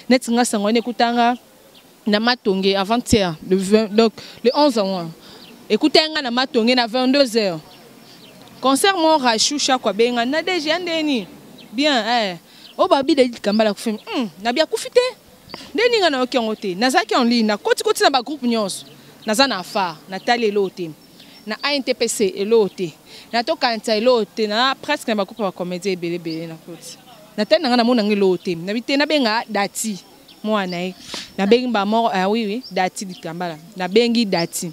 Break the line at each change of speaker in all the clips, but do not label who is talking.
Neti nga sango wana ekutanga na Matonge avant-hier, le 20, donc le 11 yango ekutaki nga na Matonge na 22 heures. Concert moko Rachou Shako abenga na DG ya ndeni bien eh oyo babi David Kambala akufi nabi akufi te nde nini nga nayoki yango te. Nazalaki en ligne, nakoti koti na ba groupe nyonso, naza na afar natali eloko te, na ANTPC eloko te, na tokanisa eloko te, na presque na ba groupe ya ba comédien ebele ebele nakoti, natali na nga namona nga eloko te. Nabi te, nabenga Dati mwana na ye, nabengi ba moko ah oui oui Dati Dikambala, nabengi Dati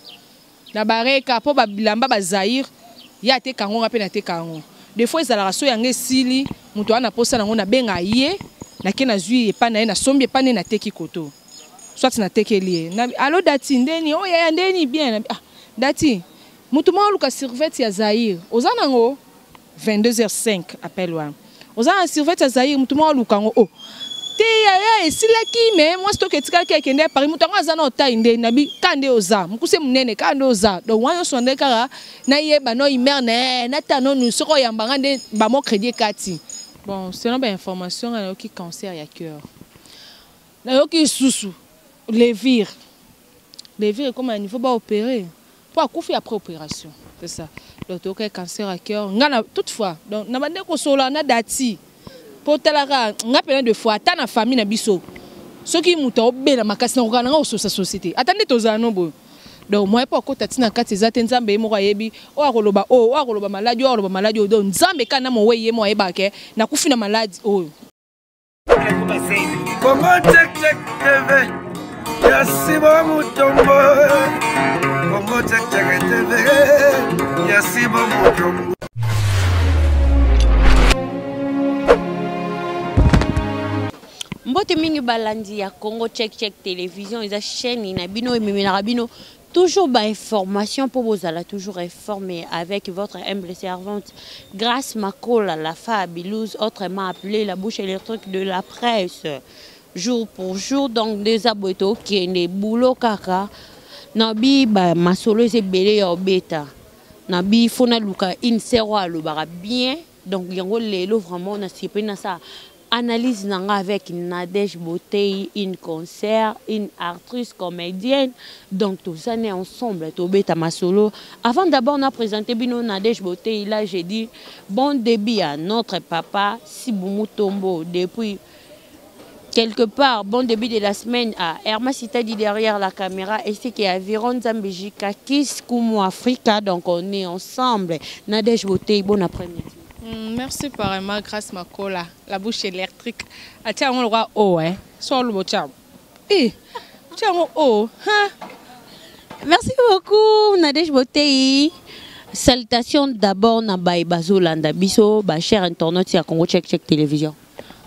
na bareka po ba bilamba ba Zaïre ye ateka yango, nga pe nateka yango. Des fois ezalaka so yanga esili, moto aza na posa nango, nabenga ye, nake nazwi epa na ye, nasombi epa na ye, nateki koto soit natekeli ye. Na allo Dati ndeni oh yaya ndeni bien, na ah Dati moto moko aluka survêt ya Zaïre oza nango 22h05 appel wana oza na survêt ya Zaïre moto moko aluka yango oh te yaya esilaki mais mwasi toke etikalaki akende ya Paris moto yango aza na otai nde nabi ka nde oza mokuse monene ka nde oza donc wana nyonso nde kaka nayeba no imer na ye nata nonu soki oyamba nga nde bamo crédit ekati. Bon selon ba information nga nayoki cancer ya cœur, nayoki lisusu levire, levire ekoma na niveau ba opérer po akufi après opération, c'est ça. Donc toyoki cancer ya cœur nga na toutefois donc na bande kosola na Dati po talaka nga pena de fois ata na famille na biso soki moto aobela makasi na kokana nga kososa société ata nde tozala no boye. Donc moyen po akota ntina kati eza te, Nzambe ye moko ayebi oyo akoloba oyo, oyo akoloba maladi oyo, akoloba maladi oyo. Donc Nzambe kaka na mowei ye moko ayebaka ke nakufi na maladi oyo.
Congo Check Check TV ya Simon Mutombo. Congo Check Check TV ya Simon Mutombo.
Mbote mingi balandi ya Congo Check Check Télévision, eza chaîne na bino ememelaka bino toujours ba information pour bozala toujours informé avec votre humble servante Grâce Makola, la Fabilouse, autrement appelée la bouche électrique de la presse. Jour pour jour, donc des aboto kende boulot kaka na bi ba masolo eza ebele ya obeta na bi faut na luka une sœur oyo alobaka bien. Donc yango lelo vraiment na sepeli na sa analyse na nga avec Nadège Botei, une concert, une actrice comédienne. Donc toza ne ensemble tobeta masolo. Avant d'abord na présenter bino Nadège Botei, là j'ai dit bon début à notre papa Sibou Mutombo depuis quelque part, bon début de la semaine à Hermas Citadi derrière la caméra et c'est qui a Viron Zambijika Kiss Kumu Africa. Donc on est ensemble. Nadège Botei, bon après-midi.
Merci pareillement, Grâce Makola, la bouche électrique. Ah, tiens, on le voit oh, hein. Soit le tiens. Eh, tiens, oh, hein.
Merci beaucoup, Nadège Botei. Salutations d'abord na baye bazolanda biso, ba cher internaute ya Congo Check Check Télévision.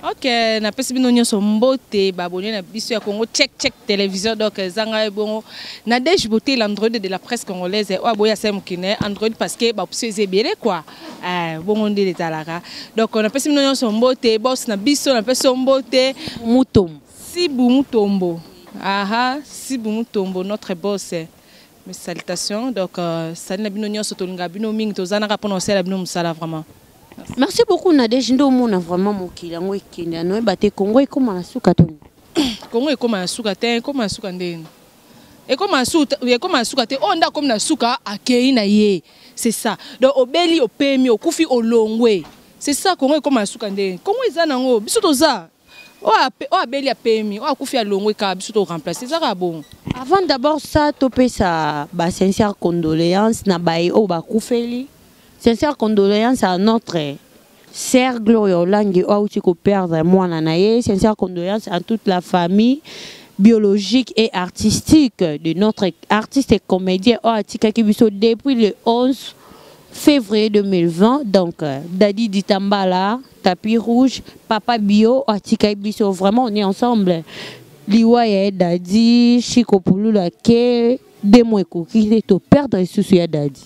Ok, napesi bino nyonso mbote ba abonné na biso ya Congo Check Check Télévision. Donc zanga ebongo Nadège Botei, l'android de la presse congolaise. Oyo aboya sa mokine android parce que ba option eza ebele quoi. Bongo nde etalaka. Donc napesi bino nyonso mbote, boss na biso napesi yo mbote.
Mutombo.
Sibu Mutombo. Aha, Sibu Mutombo notre boss. Mes salutations. Donc salut na bino nyonso tolinga bino mingi tozanaka pona osala bino musala vraiment.
Merci beaucoup Nadège, ndo mona vraiment mokili yango ekende anoyeba te Congo ekoma na suka to nini?
Congo ekoma na suka te, ekoma na suka ndeni? Ekoma na suka, ekoma na suka te. Oyo nde akomi na suka akei na ye. C'est ça. Donc obeli opemi okufi olongwe. C'est ça Congo ekoma na suka ndeni? Congo eza nango biso toza. Oyo oyo abeli apemi, oyo akufi alongwe kaka biso to remplacer, eza kaka bongo.
Avant d'abord ça topesa ba sincères condoléances na baye oyo bakufeli. Sincères condoléances à notre sœur Gloria Olangi oyo auti ko perdre mwana na ye. Sincères condoléances à toute la famille biologique et artistique de notre artiste et comédien oyo atikaki biso depuis le 11 février 2020. Donc Dadi Ditambala, tapis rouge, Papa Bio atikaki biso, vraiment on est ensemble. Liwa ya Dadi, Chico Pulula ke demo ekoki te to perdre lisusu ya Dadi.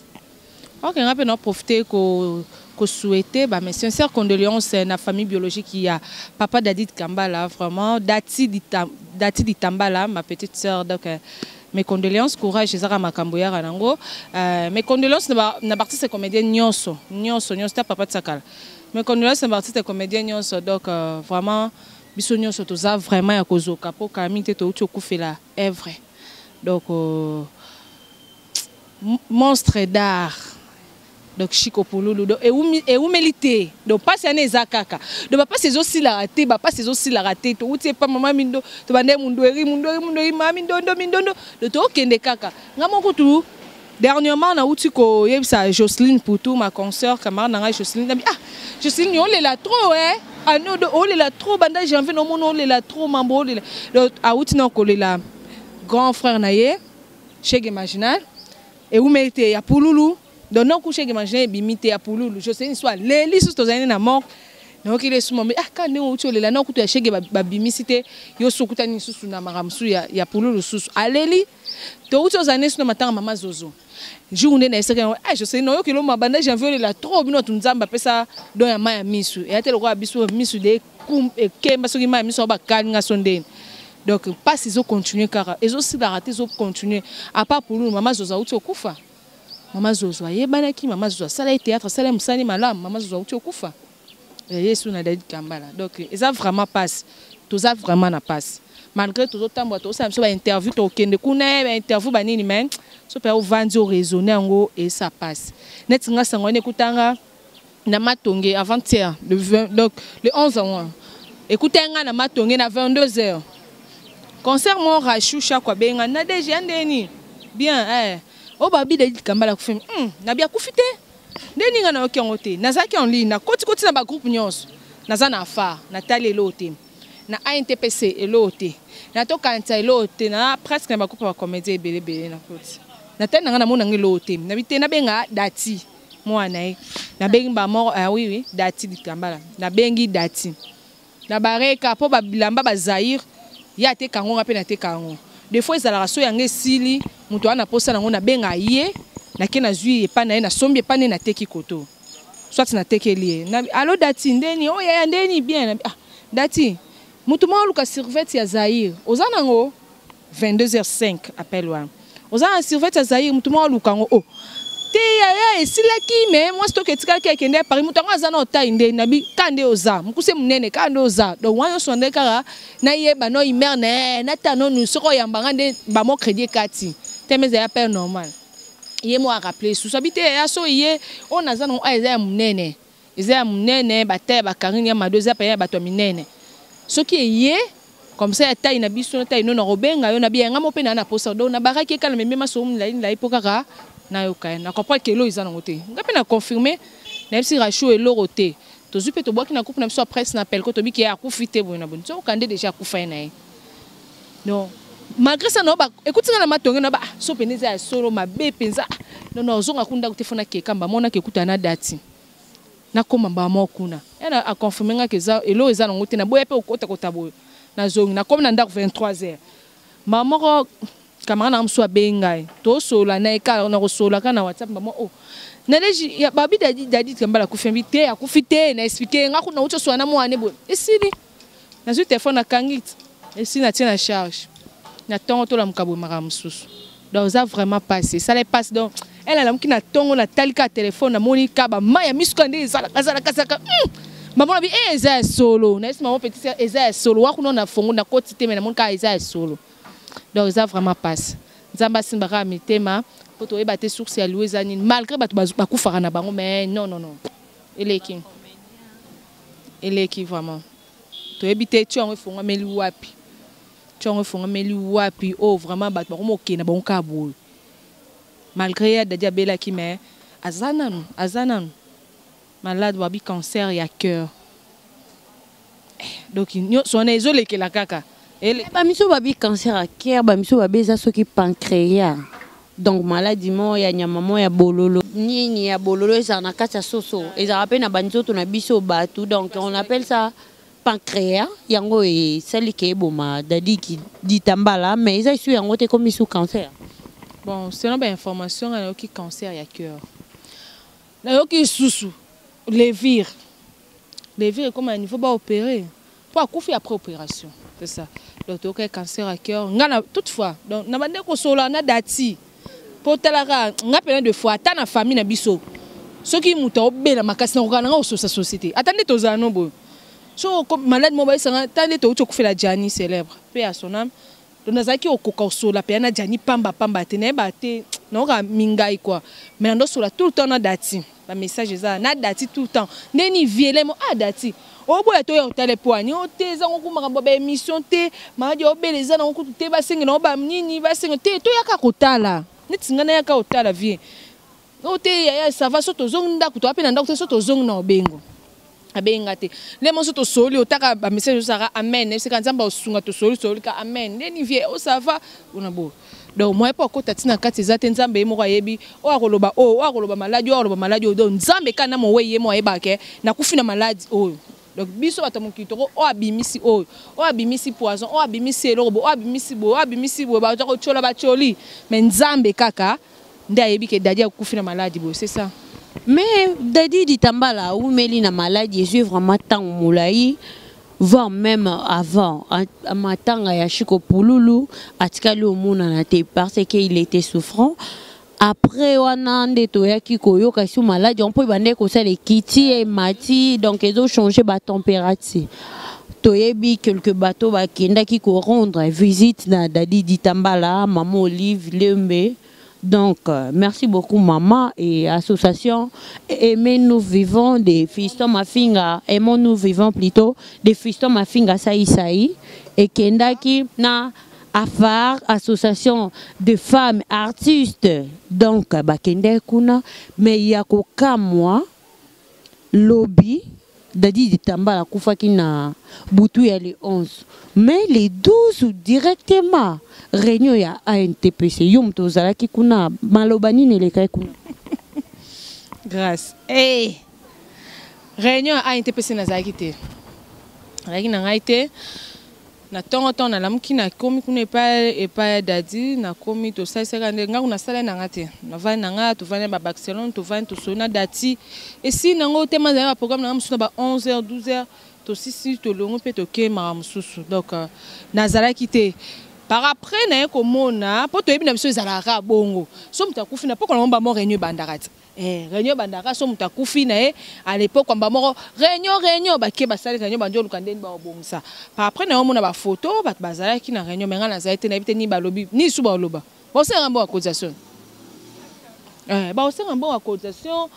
Ok, nga pe na profiter ko souhaiter ba mes sincères condoléances na famille biologique ya papa Dadi Kambala, vraiment Dati Dati Ditambala, ma petite sœur. Donc mes condoléances, courage ezaka makambo ya ranango. Mes condoléances na ba artiste comédien nyonso, nyonso, nyonso ta papa Tsakala. Mes condoléances na ba artiste comédien nyonso. Donc vraiment Biso nyonso toza vraiment ya kozoka mpo kala mingi te touti okufela œuvre. Donc monstre d'art. Donc Chico Pululu donc ewumeli te. Donc pasi wana eza kaka. Donc bapasi ezosilaka te, bapasi ezosilaka te. Touti epa mama Mindo, tobande Mundweri, Mundweri, Mundweri, mama Mindondo, Mindondo. Donc tokende kaka. Nga moko tu dernièrement nauti koyebisa Jocelyne Poutou, ma consoeur, camarade na ngai Jocelyne, nabi ah Jocelyne olela trop eh. Ah non, olela trop banda janvier no mono olela trop mambo olela. Donc auti na kolela grand frère na ye Chege Marginal ewumeli te ya Pululu. Donc non ku Chege Marginal ebimi te ya Pululu. Jocelyne soit leli susu tozali na mort. Nayoki le suma ah ka ndenge outi olela na kutu ya Chege babimisi te yo sokutani lisusu na makambo mosusu ya Pululu susu aleli. Touti ozala nde na matanga mama Zozo. Jour nde na eseka yango ah Jocelyne oyoki lo mabanda janvier olela trop bino tu Nzambe apesa don ya mai ya misu. Eya te lokola biso misu de ekemba soki mai ya misu bakalinga so ndeni. Donc passe ezo continuer kaka ezosilaka te ezo continuer. À part Pululu mama Zozo auti okufa. Mama Zozo ayebanaki, mama Zozo asala ye théâtre, asala ye mosali malamu, mama Zozo auti okufa. Yesu na David Kambala. Donc eza vraiment passe. Toza vraiment na passe. Malgré tozotambola tozosala biso ba interview tokende kuna ba interview banini mais so mpe ovandi oraisonne yango esa passe. Neti nga sango wana ekutanga na Matonge avant-hier le 20, donc le 11 juin. Ekutanga na Matonge na 22h. Concert mo Rachou Chako abenga na DG andeni. Bien eh. O babi David Kambala kufi. Na bia kufi te. Nde ninga nayoki yango te. Nazalaki en ligne, nakoti koti na ba groupe nyonso. Naza na afar, natali eloko te. Na ANTPC eloko te. Na tokanisa eloko te, na presque na ba groupe ya ba comédien ebele ebele na koti. Natali nanga namona ngo eloko te. Nabi te nabenga Dati mwana ye. Nabengi ba moko ah oui oui Dati Dikambala. Nabengi Dati. Na bareka po ba bilamba ba Zaire ye ateka yango nga pe nateka yango. Des fois ezalaka so yanga esili moto wana posa nango nabenga ye nake nazwi epa na ye nasombi epa ne nateki koto. Soit natekeli ye. Na allo Dati ndeni oh yaya ndeni bien. Nabi ah Dati moto moko aluka survêt ya Zaire oza nango 22h05 appel wana. Oza na survêt ya Zaire moto moko aluka yango oh te yaya esilaki mais mwasi toke etikalaki akende ya Paris moto yango aza na otai nde nabi ka nde oza mokuse monene ka nde oza donc wana nyonso nde kaka nayeba no imer na nata nonu soki oyambanga nde bamo crédit ekati te mais ezali appel normal ye mo arappele susu abi te yaya so ye oyo naza nango eza ya monene eza ya monene bataille ya bakarine ya mado eza pene ya bato ya minene soki eye comme ça ya taille na biso na taille no na kobenga yo na biya nga mo mpe na na posa donc na baraki ekala meme maso milai milai mpo kaka nayoka ye na comprendre ke eloko eza nango te nga mpe na confirme nayebisi Rachou eloko te tozwi mpe tobwaki na groupe na biso ya presse na pelko tobiki ye akufi te boye na boye nzoka nde déjà akufa ye na ye. Non malgré ça na ba écoute nga na Matonge na ba so pene eza ya solo mabe mpenza. Non non ozonga kuna ndako te fo nakeka mba mona kekuta na dati nakóma mbala moko kuna ye na aconfirme nga ke eza eloko eza nango te naboya mpe okota kota boye nazongi nakomi na ndako 23 heures mbala moko camarade na mosusu abengi ngai tosolola na ye kaka na kosolola kaka na WhatsApp mbala moko oh naleji babi Dadi Dadi Kambala akufi mbi te akufi te na explique nga kuna nauti osola na mwana boye esili nazwi telefone nakangi esili natie na charge na ntongo tolamuka boye makambo mosusu. Donc eza vraiment passe esala passe. Donc elle alamuki na ntongo natali kaka telefone namoni ka bamai ya misu kaka nde ezalaka ezalaka ezalaka mama nabi e eza ya solo nayesi mama petit sœur eza ya solo wa kuna na fongo nakoti te me namoni kaka eza ya solo. Donc eza vraiment passe. Nzambe asimba kaka mitema po toyeba te source ya liwa eza nini malgré bato bakufaka na bango mais non non non eleki eleki vraiment toyebi te ti yango efongwameli wapi ti yango efongwameli wapi oyo vraiment bato bakoma okende bango kaka boye malgré ya Dadi abelaki mais aza nanu malade babi cancer ya cœur. Donc nyonso wana ezolekela kaka.
Bamiso babi cancer ya cœur, bamiso babi eza soki pancréas, donc maladie moko ya nyama moko ya bololo nini ya bololo ezala na kati ya soso ezalaka mpe na banzoto na biso bato, donc on appelle ça pancréas. Yango esali ke eboma Dadi Ditambala mais eza esu yango te komi su cancer.
Bon, selon bainformation nga nayoki cancer ya cœur, nayoki lisusu levire levire ekoma na niveau baopérer mpo akufi après opération, c'est ça. Donc toyokai cancer ya cœur nga na toutefois donc na bande kosolola na Dati mpo talaka nga pena de fois ata na famille na biso soki moto aobela makasi nakokaa nanga kososa société ata nde tozala no boye. So malade moko bayesanga ta nde touti okufela Gianni célèbre, paix à son âme. Donc nazalaki okoka kosola mpenza na Gianni pamba pamba te, nayeba te, nayoka mingai quoi, mais nandosola tout le temps na Dati. Bamessage eza na Dati tout le temps, ndeni viele mo ah Dati oboya toya otala epwani o te, ezango ku makambo ya baémission te, maladi obela eza nango kutu te, basenge nango banini, basenge te, toyaka kotala neti ngai nayaka kotala vie o te. Yaya, ça va, so tozongi ndako, toya mpe na ndako te, so tozongi na obengo abenga te nde moso tosoli, otaka bamessage osaka amen, esika Nzambe osunga, tosoli soli ka amen, ndeni vie o ça va ona bo. Donc moye mpo akota ntina kati eza te. Nzambe ye moko ayebi oyo akoloba, oyo akoloba maladi, oyo akoloba maladi oyo. Donc Nzambe kaka na mowei ye mo ayebaka ke nakufi na maladi oyo. Donc biso bato ya mokili toko oyo abimisi, oyo abimisi poison, oyo abimisi eloko boye, oyo abimisi boye, oyo abimisi boye, bato kotiola batioli, mais Nzambe kaka nde ayebi ke Dadi akufi na maladi boye, c'est ça.
Mais Dadi Ditambala awumeli na maladi, ezwi vraiment ntango molai, voire même avant matanga ya Chiko Pululu atikali omonana te parce que il était souffrant. Après wana nde toyaki koyoka su maladi mpo ebandaki kosala ekiti emati, donc ezochange batempérature. Toyebi quelque bato bakendaki korendre visite na Dadi Ditambala, mama Olive Lembe. Donc, merci beaucoup maman et association Aimez-nous vivons des Fiston Mafinga, Aimons-nous vivons plutôt des Fiston Mafinga Saï Saï et Kendaki na AFAR, association de femmes artistes. Donc, bakende kuna, mais ya kokamwa, lobi Dadi Ditambala akufaki na butu ya le 11, mais le 12 directement réunion ya ANTPC. Yo moto ozalaki kuna, maloba nini elekaki kuna?
Grâce hey. Réunion ya ANTPC nazalaki te, nazalaki na ngai te. Na ntongo ntongo nalamuki, nakomi kuna epai ya Dadi, nakomi, tosalisaka nde ngai kuna, nasala na nga te, navandi na nga, tovandi na babarcelone, tovandi, tosoli na Dati, esili nango te. Mazali baprogramme na nga mosusu na ba 11 heures, 12 heures tosisi, tolongo mpe tokemaka mosusu. Donc nazalaki te. Par après naye komona, mpo toyebi na biso ezalaka bongo, so moto akufi na poko nango bamo réunion ebandaka te. Réunion ebandaka so moto akufi na ye. À l'époque amba moko réunion, réunion bake, basali réunion, bandi oluka ndeni baobongisa. Par après naye omona bafoto, bato bazalaki na réunion, mais ngai nazali te, nayebi te nini balobi, nini su baloba. Baosenga mbongo ya cotisation, baosenga mbongo ya cotisation,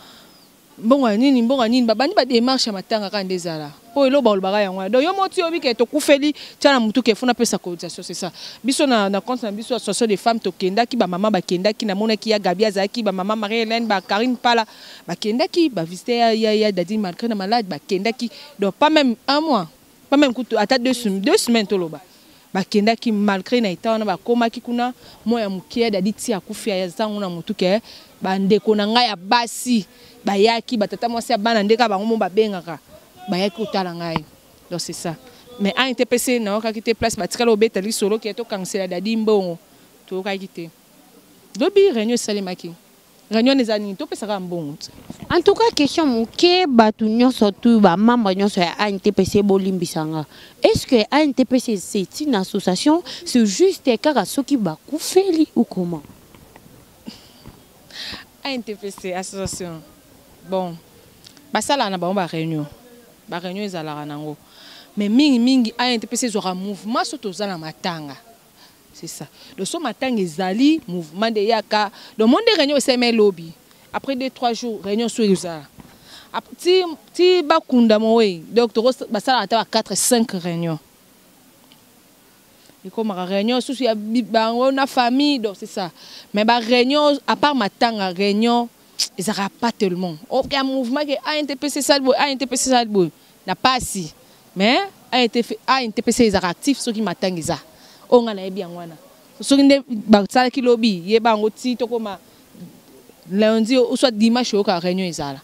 mbongo ya nini, mbongo ya nini, babandi badémarche ya matanga kaka nde ezala mpo eloko balobaka yango wana. Donc yo moti oyebi ke tokufeli, tia na mutu ke fona apesa cotisation, c'est ça. Biso na compte na biso association des femmes tokendaki, bamama bakendaki, namonaki ya Gabi azalaki, bamama Marie Hélène, bakarine Pala bakendaki bavisite ya Dadi malgré na malade bakendaki. Donc pas même un mois, pas même kutu ata 2 semaines toloba, bakendaki malgré na eta wana, bakomaki kuna. Mwa ya moke ya Dadi ti akufi azango na motu ke bandeko na ngai ya basi bayaki, batata mwasi ya bana ndeka bango mo babengaka, bayaki kotala ngai. Donc c'est ça. Mais ANTPC nayokaki te place batikali obeta lisolo ke tokangisela Dadi mbongo, toyokaki te. Lobi réunion esalemaki, réunion eza nini? Topesaka mbongo te.
En tout cas, question moke, bato nyonso tu, bamembre nyonso ya ANTPC, bolimbisanga, est ce que ANTPC c'est une association, c'est juste kaka soki bakufeli ou comment?
ANTPC association, bon, basalaka na bango baréunion, baréunion ezalaka nango, mais mingimingi ANTPC ezwaka mouvement so toza na matanga, c'est ça. Donc so matanga ezali, mouvement nde eyaka. Donc mo nde réunion esalema elobi, après 2, 3 jours réunion so ezala ti, ti bakunda mowe. Donc basalaka ata ba 4 5 réunion, ekomaka réunion susu ya bango na famille. Donc c'est ça. Mais baréunion à part matanga, réunion ezalaka pas tellement ya mouvement ke ANTPC esali boye, ANTPC esali boye na pasi. Mais ANTPC ezalaka actif soki matanga eza. Oyo ngai nayebi yango wana. Soki nde basalaki lobi, yeba yango ti tokoma lundi ou soit dimanche, oyoka réunion ezala.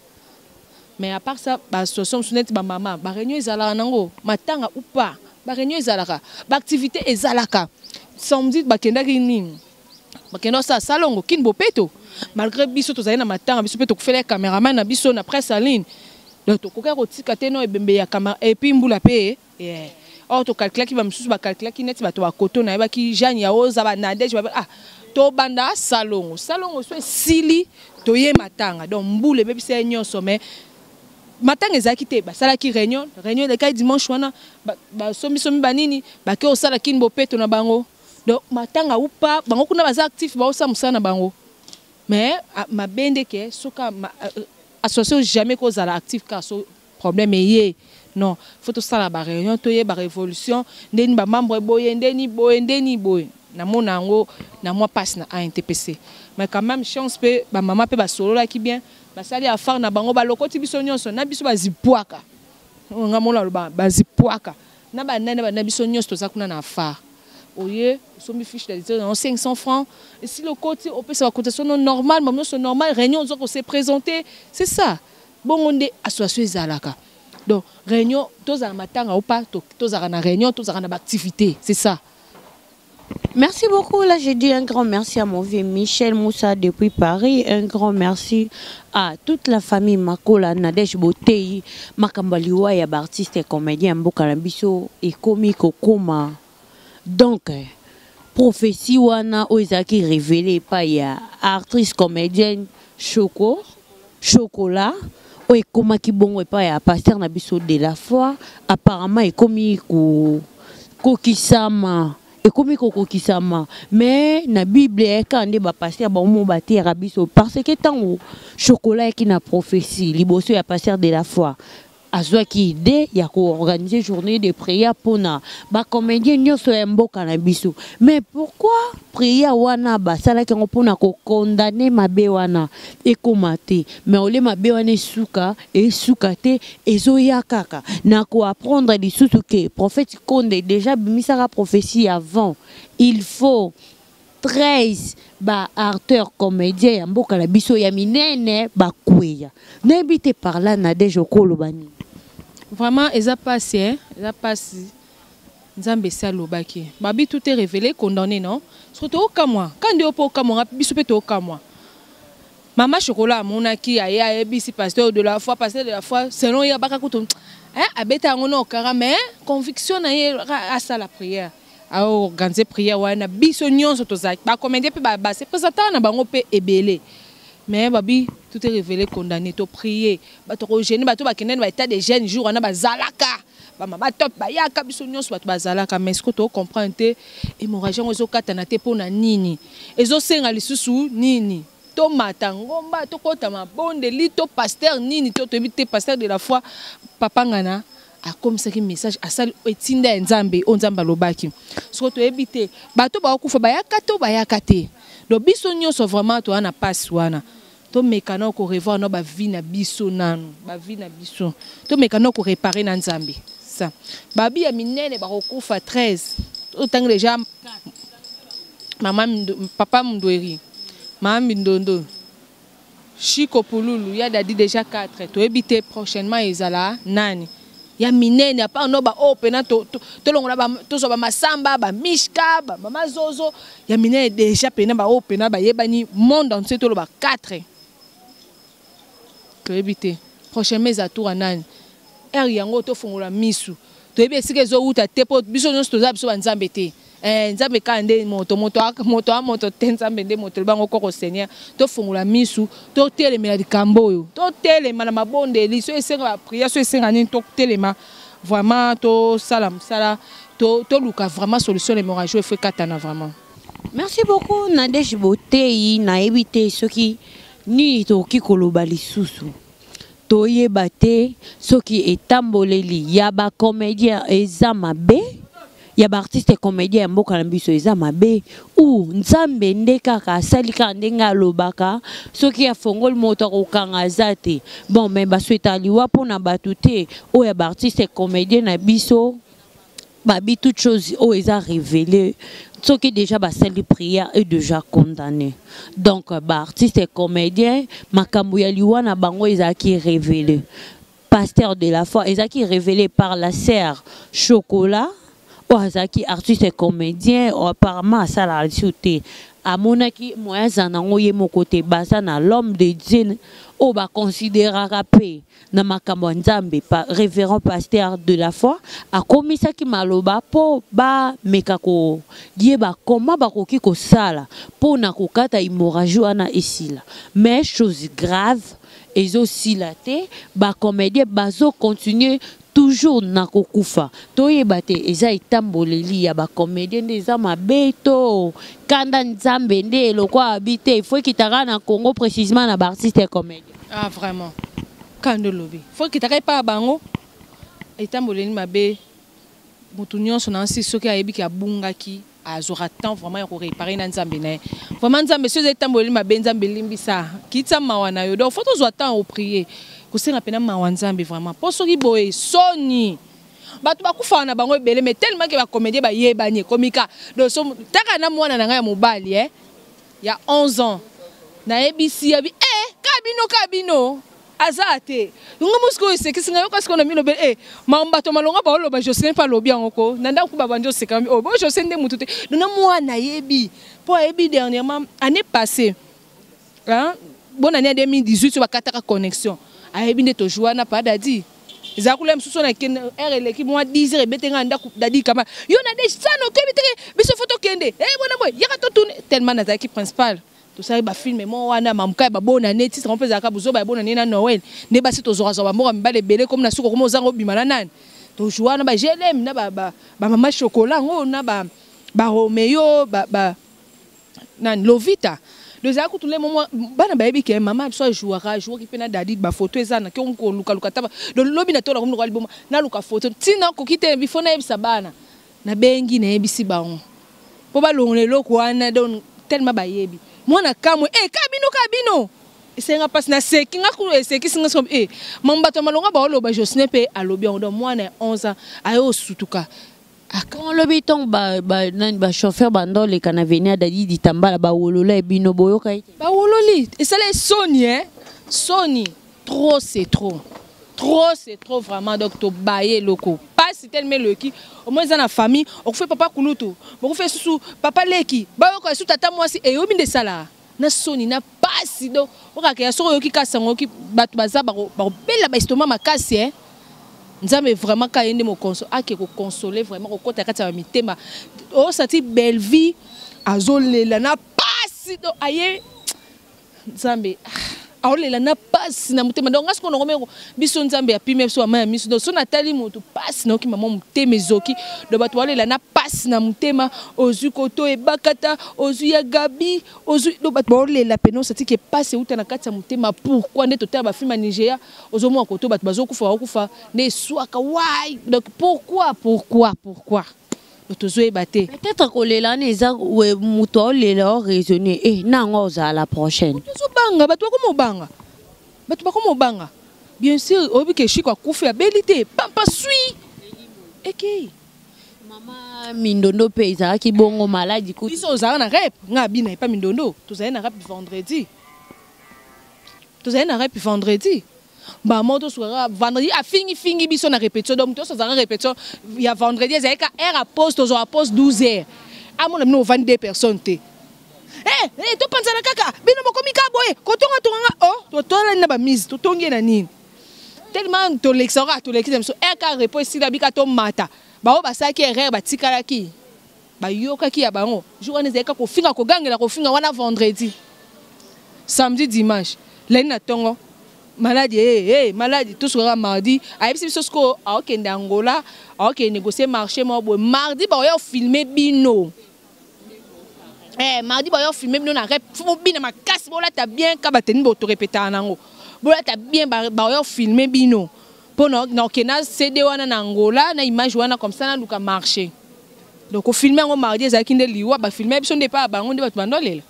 Mais à part ça, baassociation mosusu neti bamama, baréunion ezalaka nango, matanga ou pas, baréunion ezalaka, baactivité ezalaka. Samedi bakendaki nini, bakenda osala salongo kini bopeto malgré biso tozali na matanga, biso mpe tokufela cameraman na biso na presse en ligne. Donc tokokaki kotika te no ebembe ya camera et puis mbula mpe, yeah. Or tokalkulaki, bamosusu bakalkulaki neti bato bakoto nayebaki Jeanne ya oza banadege, ah, tobanda salongo, salongo so esili toye matanga. Donc mbula ebebisa ye nyonso, mais Matanga ezalaki te, basalaki réunion, réunion elekaki dimanche wana, basombisomi banini, bake kosala kini bopeto na bango. Donc matanga ou pas, bango kuna baza actif, baosala mosala na bango. Mais mabe nde ke soki association jamais kozala actif kaka so problème eye. Non, faut tosala ba réunion, toyeba révolution ndeni ba membre boye, ndeni boye, ndeni boye. Namona yango na mwa passe na ANTPC. Mais quand même chance mpe bamama mpe basololaki bien, basali affaire na bango, balokoti biso nyonso na biso bazipwaka. Nga mona aloba bazipwaka na banani na banani, biso nyonso toza kuna na affaire. Oye osombi fiche d'adhésion na 500 francs, esili, okoti, opesa bacotation no normal, bango nyonso normal, réunion oza kose présenter, c'est ça. Bongo nde association ezalaka. Donc réunion, tozala matanga ou pas, tozalaka na réunion, tozalaka na baactivité, c'est ça.
Merci beaucoup. Là, j'ai dit un grand merci à mon vieux Michel Moussa depuis Paris. Un grand merci à toute la famille Makola, Nadège Botei, Makambaliwa, ya artiste et comédien mboka na biso ekomi kokoma. Donc, prophétie wana oyo ezalaki révélé epai ya actrice comédienne Choco, Chocolat, oyo ekomaki bongo epai ya pasteur na biso de la foi, apparemment ekomi kokisama, ekomi kokokisama. Mais na Bible kaka nde bapasteur bango bateyaka biso, parce que ntango Chocolat ayaki na prophétie liboso ya pasteur de la foi, azwaki idée ya koorganiser journée de prière mpona bacomédien nyonso ya mboka na biso. Mais pourquoi prière wana basalaki yango mpona kocondamner mabe wana ekóma te? Mais ole mabe wana esuka, esuka te, ezoya kaka. Na koapprendre lisusu ke prophète Konde déjà abimisaka prophétie avant, il faut 13 baacteur comédien ya mboka na biso ya minene bakweya. Nayebi te, par là Nadege okoloba nini?
Vraiment eza pasi, eh? Eza pasi. Nzambe esi alobaki, babi tout est révélé, condamné. Non, soki tookamwa ka nde yo mpo okamwanga, biso mpe tookamwa. Mama Chocolat amonaki, aye ayebisi pasteur de la foi. Pasteur de la foi, selon ye, abaka kutu abeta yango na okara, mais conviction na ye asala prière, aorganiser prière wana. Biso nyonso tozalaki bacomédien mpe base présentaka na bango mpe ebele. Mais babi tout est révélé, condamné. Toprier, bato kogêner, bato bakendani baétat de jeûne jour wana, bazalaka bamama top, bayaka, biso nyonso bato bazalaka. Mais ce que tocomprendre te, hémorragie yango ezokatana te. Mpo na nini ezosenga lisusu nini? Tomata ngomba, tokɔta mabondeli to pasteur nini to toyebi te. Pasteur de la foi, papa ngana akomisaki message, asali etinda ya Nzambe oyo Nzambe alobaki. Soki toyebi te, bato bakokufa, bayaka to bayaka te. Donc biso nyonso vraiment toza na mpasi wana. Tomeka na korevoir na bavie na biso nanu, bavie na biso tomeka na koréparer na Nzambe. Sa babi ya minene bakokufa 13, otangi déjà mama, papa Mundweri, mama Mindondo, Chiko Pululu, ya Dadi, déjà 4. Toyebi te prochainement ezala nani ya minene apart no baoyo mpena tolongola, tozwa bamasamba, bamishka, bamama zozo ya minene déjà mpena baoyo mpena bayebani monde entier. Toloba 4, toyebi te prochainement eza tour ya nani. Ere yango tofongola misu, toyebi esika ezowuta te, mpo biso nyonso toza biso banzambe te. Nzambe kaka nde moto, moto moto a moto te, Nzambe nde moto. Lobango koko Seigneur, tofongola misu, totelemela likambo oyo, totelema na mabondeli. So esenga baprière, so esenga nini, totelema vraiment, tosala mosala, toluka vraiment solution. L'hémorragie efo ekatana vraiment.
Merci beaucoup Nadege Botei. Nayebi te soki nini tokoki koloba lisusu. Toyeba te soki etamboleli ya bacomédien eza mabe, ya baartiste comédien ya mboka na biso eza mabe, ou Nzambe nde kaka asali kaka ndenge alobaka, soki afongoli moto akokanga aza te. Bon, mais basweta liwa mpona bato te oyo ya baartiste comédien na biso. Babi toute chose oyo eza révélé, soki déjà basali prière, est déjà condamné. Donc baartiste comédien, makambo ya liwa na bango ezalaki révélé, pasteur de la foi ezalaki révélé par la sœur Chocolat oyo azalaki artiste comédien. Apparemment asalaka lisusu te, amonaki moyen aza nango ye moko te, baza na l'homme de Dieu. Oyo ba consideraka pe na makambo ya Nzambe, pa, reverend pasteur de la foi akomisaki maloba po ba meka ko yeba comment bakoki kosala po na kokata hemorragie wana esila. Mais chose grave, ezo sila te, ba comediens bazo continuer toujours na kokufa. Toyeba te eza etamboleli ya ba comediens nde eza mabe to kanda Nzambe nde lokwa abi te, il faut ekita kaka na Congo précisément na ba artistes comediens.
Ah vraiment, kanda olobi faut ekita kaka epa bango, etamboleli mabe mutu nyonso na nsi soki ayebi ke abungaki azwaka temps vraiment ya ko réparer na Nzambe na ye. Vraiment Nzambe soki eza etamboleli mabe, Nzambe limbisa, kitisa mawa na yo. Donc faut tozwa temps ya ko prier, kosenga pena mawa Nzambe vraiment. Po soki boye soni bato bakufaka na bango ebele, mais tellement ke ba comédien bayebani ekomika. Donc so taka na mwana na ngai ya mobali ya 11 ans nayebisi ya bi ka bino, ka bino aza te. Ngo mosiko oyo esekisi ngai, yoka sikoyo na milobe, mambato malonga baoloba Jocelyn mpe alobi yango ko na ndako babandi oseka mi, oh, bo Jocelyn nde mutu te. Donc na mwana ayebi mpo ayebi dernièrement année passée, hein, bonne année 2018 so bakataka connexion, ayebi nde tojua na pa Dadi ezala kula mosusu na kende heure eleki mwa 10 heures ebete ngai ndako Dadi kama yo na de sano okebi teke biso fo tokende bona boye yaka totune tellement nazalaki principal. Tosali bafilme mo wana mamuka ya babona ne titre mpe ezalaka buzoba ya bonane na Noël nde basi tozwakazwa bamboka mibale ebele komi na suka komi ozanga obima na nani tojua na ba GLM na bamama chocolat yango na ba Romeo nani Lovita. Donc ezalaka kutu nde momo bana bayebi ke mama biso ajouaka, ajouaki mpe na Dadi, bafoto eza na ke kolukaluka ta. Donc lobi na tola komi lokola liboma naluka foto ntina koki te bifo nayebisa bana nabengi nayebisi bango mpo balongola eloko wana. Donc tellement bayebi mwana kamwe ka bino, ka bino esenga mpasi naseki nga kulu esekisi nga soki mambato ya malonga baoloba Jocelyn mpe alobi yango. Donc mwana ya 11 ans aye osutuka.
Olobi ntongo nani bachauffeur banda oleka na veni ya Dadi Ditambala bawolola ebino boyoka ye te?
Bawololi esala esoni soni, trop c'est trop, trop c'est trop vraiment. Donc tobaye eloko pasi tellement eleki au moins eza na famille okufi papa kulutu bokufi susu papa leki bayoka esu tata mwasi eyobi nde esalaka na soni na pasi. Donc okaka ya soki oyoki kasi yango oyoki bato baza bakobela baestomac makasi Nzambe vraiment ka ye nde mokonso ake kokonsole vraiment kokɔta kati ya bamitema osati belle vie azolela na pasi. Donc aye Nzambe aolela na pasi na motema. Donc nga sikoyo nakomeko biso Nzambe apime biso bama ya miso. Donc so natali motu pasi nayoki mama motema ezoki. Donc bato baolela na pasi na motema, ozwi koto ebakata, ozwi ya Gabi, ozwi. Donc bato baolela pene osati ke pasi euta na kati ya motema. Pourquoi nde totala bafilme ya Nigeria, ozomona koto bato bazokufa, bakokufa nde eswaka wai. Donc pourquoi, pourquoi, pourquoi? Donc tozoyeba te.
Peut-être kolela wana eza moto aolela oraisonne nango ozala la prochaine.
Tozobanga, bato bakoma obanga, bato bakoma obanga. Bien sûr oyebi ke Shiko akufi abeli te pampa sui ekei.
Mama Mindondo mpe ezalaki bongo maladi kutu.
Biso ozalaka na rep nga abina epa Mindondo, tozali na rep vendredi, tozali na rep vendredi bamo tosukaka vendredi afingifingi biso na répétition. Donc moto nyonso azalaka répétition ya vendredi ezalaki ka heure ya pause, tozwaka pause 12 heures, amona bino ovandi deux personnes te topanzana kaka bino bokomi ka boye kotongatonganga o totolani na bamise totongi ye na nini tellement tolekisa kaka tolekisa biso heure ka repos esila bika tomata bao basalaki erreur batikalaki bayokaki ya bango jour wana ezalaki kaka kofinga kogangela kofinga wana vendredi, samedi, dimanche, lundi na ntongo maladi maladi tosukaka mardi. Ayebisi biso sikoyo aokende Angola, aokende négocier marché moko boye. Mardi baoya ofilme bino mardi baoya ofilme bino na rep, fo bobina makasi, bolata bien ka bateni botorepetaka nango, bolata bien, baoya ofilme bino mpo na okenda CD wana na Angola na image wana comme ça naluka marché. Donc ofilme yango mardi ezalaki nde liwa bafilme biso nde epai ya bango nde bato bandolela.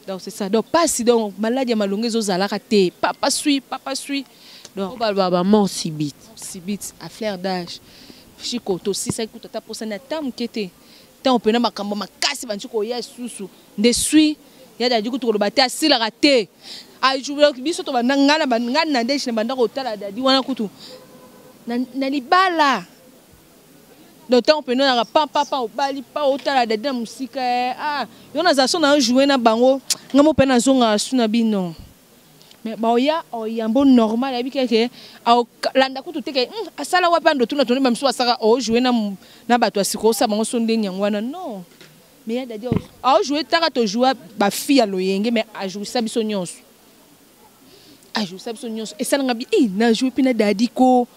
Donc c'est ça, donc pasi. Donc maladi ya malongo ezozalaka te, papa sui papa sui. Donc
baloba ba mort subite.
Subite à fleur d'âge. Shiko tosisaki kutu ata posani ata moke te ntango mpena makambo makasi bandi koya lisusu nde sui ya Dadi kutu koloba te asilaka te. Biso tobanda ngai na ndeshi na banda kotala Dadi wana kutu na libala. Donc ntango mpena oyaka pampapa obali pa otala Dadi na mosika ah yo naza so na joue na bango ngai mo mpe nazongaka su na bino. Mais baoya oyambo normal ayebi keke landa kutu te ke asala wapi ando tuna toni bamisu asaka ojoue na, na bato ya sika osala bango so ndenge yango wana non. Mais ya Dadi aojoue taka tojoua bafille ya loyenge, mais ajouisa biso nyonso, ajouisa biso nyonso. Esalanga bi najoue mpe na Dadi ko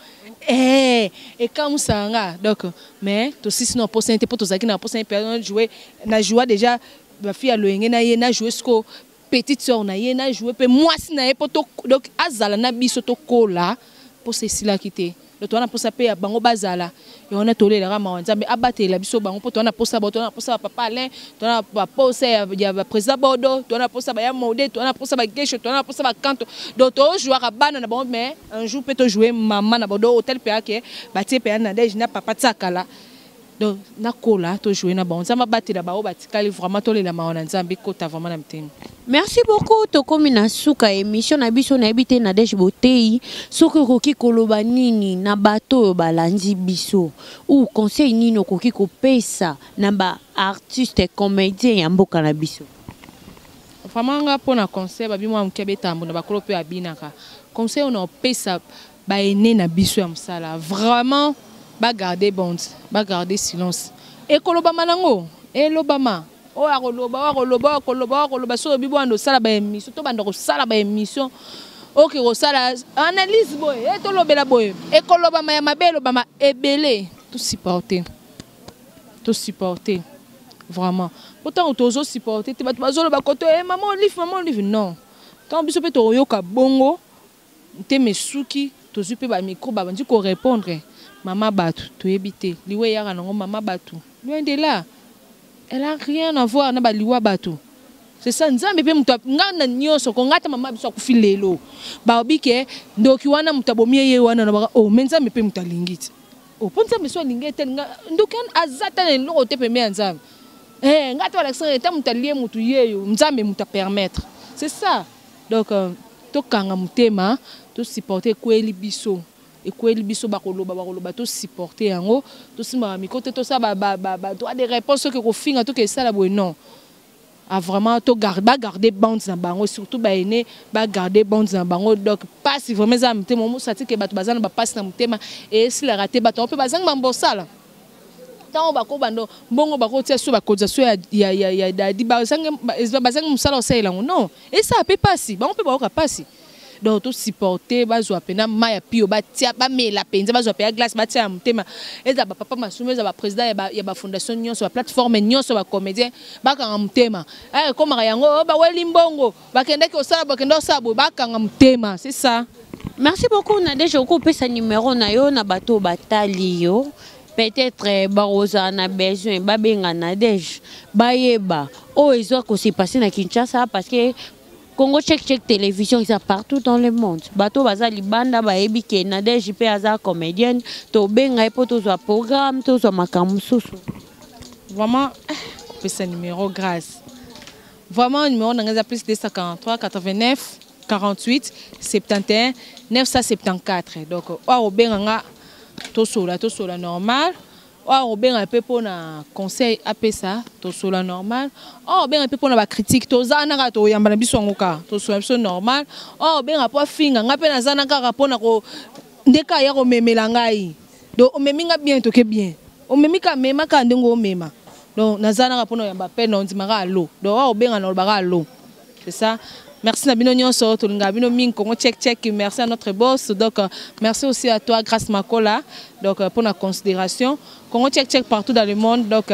ekamusaka nga. Donc mais tosisi na posa te, mpo tozalaki na posa mpe joue na joua déjà bafille ya loyenge na ye, na joue siko petite sœur na ye, na joue mpe mwasi na ye, mpo donc azala na biso tokola. Mposa esilaki te. Donc towana mposa mpe ya bango bazala ya wana, tolelaka mawa. Nzambe abatela biso bango, mpo towana mposa bao, towana mposa bapapa Alain, towana baposa ya baprésident Bodo, towana mposa baya Mode, towana mposa bagesho, towana mposa bakanto. Donc tojouaka bana na bango, mais un jour mpe tojoue mama na bango. Donc hotel mpe ake batie mpe ya Nadege na papa Tiakala. Donc nakola tojoue na bango. Nzambe abatela bango batikali. Vraiment tolela mawa na Nzambe ekota vraiment na mitema.
Merci beaucoup. Tokomi na suka émission na biso. Nayebi te, Nadege Botei, soki okoki koloba nini na bato oyo balandi biso, ou conseil nini okoki kopesa na baartiste comédien ya mboka na biso?
Vraiment nga mpona conseil, babi mwa moke abetambo na bakolo mpe abinaka. Conseil oyo na opesa baene na biso ya mosala, vraiment bagarde bonde, bagarde silence. Ekolobama nango, elobama oyo akoloba, oyo akoloba, oyo akoloba, oyo akoloba. Soki obi bwanda osala baémission, tobanda kosala baémission, oke kosala analyse boye, e tolobela boye, ekolobama ya mabe, elobama ebele. Tosupporte, tosupporte vraiment, po ntango tozosupporte te, bato bazoloba koto e mama Olive, mama Olive. Non, ntango biso mpe tokoyoka bongo ntema esuki, tozwi mpe bamicro, babandi korépondre mama bato, toyebi te liwa eyaka nango. Mama bato, loin de là, elle a rien à voir na baliwa bato. C'est ça. Nzambe mpe moto nga na nyonso ko nga ata mama biso akufi lelo, balobi ke ndoki wana moto abomi ye wana na baka. Oh, mais Nzambe mpe moto alingi ti. Oh, mpo Nzambe so alingi ete nga ndoki wana aza ta na eloko te pembe ya Nzambe. Nga te balakisaka ete moto alie motu yeyo, Nzambe moto apermettre. C'est ça. Donc tokanga motema, tosupporte. Ekweli biso, ekweli biso, bakoloba, bakoloba, tosupporte yango. Tosimbaka micro te, tosala badroit de réponse soki kofinga toke esala boye. Non, ah, vraiment to garde, bagarde bande na bango, surtout baene bagarde bande na bango. Donc pasi vraiment eza na motema, omosati ke bato baza na bapasi na motema, esilaka te. Bato yango mpe bazangi bambosala ntango bakobanda mbongo, bakotia so bacotisation ya Dadi, bazangi mosala osalela yango. Non, esala mpe pasi, bango mpe bayoka pasi. Donc tosupporte, bazwa mpena mai ya pio, batia, bamela mpenza, bazwa mpe ya glace, batia ya motema. Eza bapapa Masumu, eza baprésident ya bafondation nyonso, baplateforme nyonso, bacomédien bakanga motema. Ekomaka yango baweli mbongo, bakendaki kosala, bakenda kosala boye, bakanga motema. C'est ça.
Merci beaucoup, Nadege. Okopesa numéro na yo na bato batali yo, peut-être bakozala na besoin babenga Nadege, bayeba oyo ezwa kose passer na Kinshasa, parce que Congo Check Check Télévision eza partout dans le monde. Bato baza libanda bayebi ke Nadege mpe aza comédienne, tobenga ye mpo tozwa programme, tozwa makambo mosusu.
Vraiment kopesa numéro, grâce, vraiment numéro na ngai eza plus 243 89 48 71 974. Donc oyo obenga nga, tosola, tosola normal. Oyo obenga mpe mpona conseil apesa, tosola normal. Oyo obenga mpe mpona bacritique, toza na kaka, toyamba na biso yango kaka, tosola biso normal. Oyo obenga mpo afinga ngai mpe, naza na kaka mpona nde kaka ya komemela ngai. Donc omemi nga bien, toke bien, omemi kaka, mema kaka ndenge omema. Donc naza naka mpona oyamba pe na ondimaka alo. Donc oyo obenga na olobaka alo. C'est ça. Merci na bino nyonso, tolinga bino mingi. Congo Check Check, merci à notre boss. Donc merci aussi à toi, Grâce Makola, donc pour la considération. Congo Check Check partout dans le monde. Donc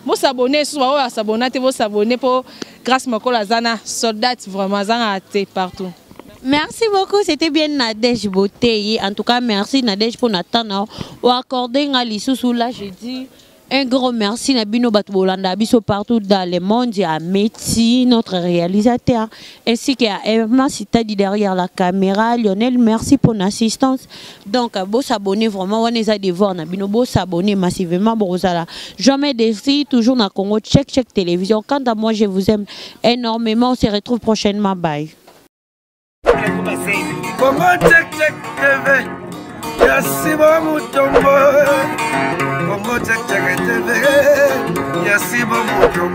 vous s'abonner, si vous s'abonner, vous s'abonner pour Grâce Makola zana soldat, vraiment zana te partout.
Merci beaucoup, c'était bien Nadège Beauté. En tout cas, merci Nadège pour Nathan. Ou accorder nga lisusu là, je dis un grand merci na bino bato bolanda biso partout dans le monde, à Metsi, notre réalisateur, ainsi qu'à Emma Citadi derrière la caméra. Lionel, merci pour l'assistance. Donc, bo s'abonner vraiment, on est à devoir na bino, bo s'abonner massivement, bozala jamais déçu, toujours dans Congo Check Check Télévision. Quant à moi, je vous aime énormément. On se retrouve prochainement. Bye.
Congo Check Check TV ya Simon Mutombo, Congo Check Check TV ya Simon Mutombo.